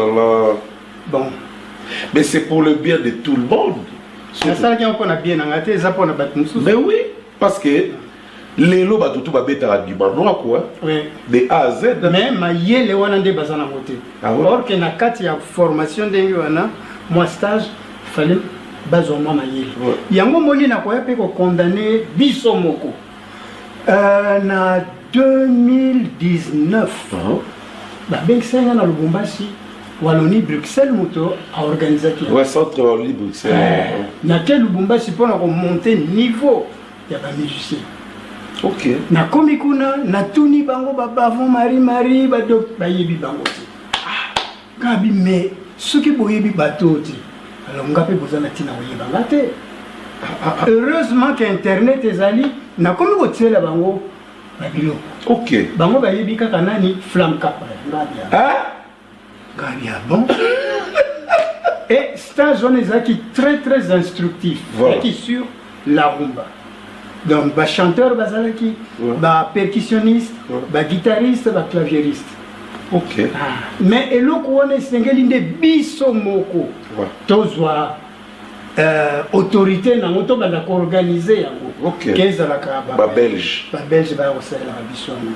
là là. Bon. Mais c'est pour le bien de tout le monde. Nasalaki yango mpona bien na ngai te, eza mpona bato mosusu. Mais oui, parce que lelo bato tu babetaka dimanoa quoi. Oui. De A à Z. Mais mayele wana nde baza nango te. Ah ouais? Or que na kati ya formation ndenge wana, mwa stage, fallait bazwa mwa mayele. Ouais. Yango moni nakoya mpe kokondane biso moko. Na 2019, babengisaki nga na Lubumbashi, Wallonie Bruxelles moto aorganisaki yango. Ouais, centre Wallonie Bruxelles. Nake Lubumbashi mpona komonte niveau ya bamusicien. Nakomi kuna, natuni bango babavon Marie Marie bado bayebi bango te. Ngabi mais soki boyebi bato te, alors nga mpe boza na ntina koyeba nga te. Heureusement que internet ezali, nakomi kotiela bango babiloko. Bango bayebi kaka nani Flamme Kapaya. Ngabi ya. Ah? Ngabi ya bon. Et stage wana ezalaki très très instructif. Voilà. Ezalaki sur la rumba. Donc ba chanteur bazalaki, ba percussionniste, ba guitariste, ba claviériste. Mais eloko wana esengeli nde biso moko tozwa autorité nango, tobanda koorganize yango. Ke ezalaka Ba Belge. Ba Belge baya kosalelaka biso yango.